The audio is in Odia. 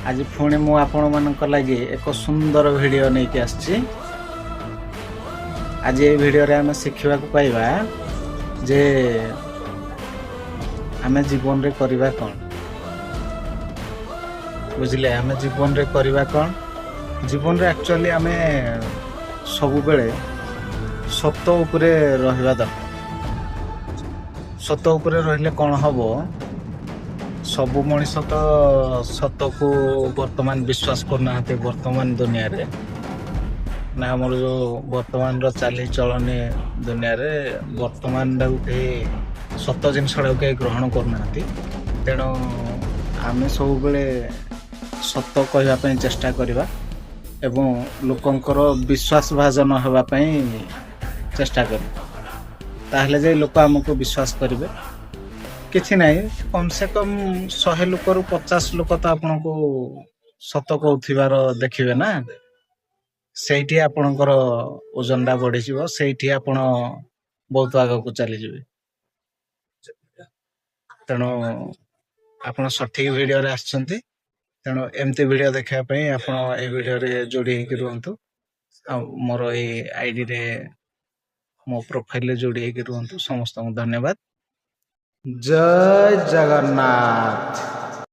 ଆଜି ପୁଣି ମୁଁ ଆପଣମାନଙ୍କ ଲାଗି ଏକ ସୁନ୍ଦର ଭିଡ଼ିଓ ନେଇକି ଆସିଛି। ଆଜି ଏଇ ଭିଡ଼ିଓରେ ଆମେ ଶିଖିବାକୁ ପାଇବା ଯେ ଆମେ ଜୀବନରେ କରିବା କ'ଣ। ବୁଝିଲେ, ଆମେ ଜୀବନରେ କରିବା କ'ଣ? ଜୀବନରେ ଆକ୍ଚୁଆଲି ଆମେ ସବୁବେଳେ ସତ ଉପରେ ରହିବା ଦରକାର। ସତ ଉପରେ ରହିଲେ କ'ଣ ହବ? ସବୁ ମଣିଷ ତ ସତକୁ ବର୍ତ୍ତମାନ ବିଶ୍ୱାସ କରୁନାହାନ୍ତି। ବର୍ତ୍ତମାନ ଦୁନିଆରେ ନା, ଆମର ଯୋଉ ବର୍ତ୍ତମାନର ଚାଲିଚଳନି ଦୁନିଆରେ ବର୍ତ୍ତମାନଟାକୁ କେହି, ସତ ଜିନିଷଟାକୁ କେହି ଗ୍ରହଣ କରୁନାହାନ୍ତି। ତେଣୁ ଆମେ ସବୁବେଳେ ସତ କହିବା ପାଇଁ ଚେଷ୍ଟା କରିବା ଏବଂ ଲୋକଙ୍କର ବିଶ୍ୱାସ ଭାଜନ ହେବା ପାଇଁ ଚେଷ୍ଟା କରିବା। ତାହେଲେ ଯାଇ ଲୋକ ଆମକୁ ବିଶ୍ୱାସ କରିବେ। କିଛି ନାହିଁ, କମ୍ ସେ କମ୍ 100 ଲୋକରୁ 50 ଲୋକ ତ ଆପଣଙ୍କୁ ସତ କହୁଥିବାର ଦେଖିବେ ନା। ସେଇଠି ଆପଣଙ୍କର ଓଜନଟା ବଢିଯିବ। ସେଇଠି ଆପଣ ବହୁତ ଆଗକୁ ଚାଲିଯିବେ। ତେଣୁ ଆପଣ ସଠିକ ଭିଡ଼ିଓରେ ଆସିଛନ୍ତି। ତେଣୁ ଏମିତି ଭିଡ଼ିଓ ଦେଖିବା ପାଇଁ ଆପଣ ଏଇ ଭିଡ଼ିଓରେ ଯୋଡ଼ି ହେଇକି ରୁହନ୍ତୁ ଆଉ ମୋର ଏଇ ଆଇଡିରେ, ମୋ ପ୍ରୋଫାଇଲରେ ଯୋଡ଼ି ହେଇକି ରୁହନ୍ତୁ। ସମସ୍ତଙ୍କୁ ଧନ୍ୟବାଦ। ଜୟ ଜଗନ୍ନାଥ।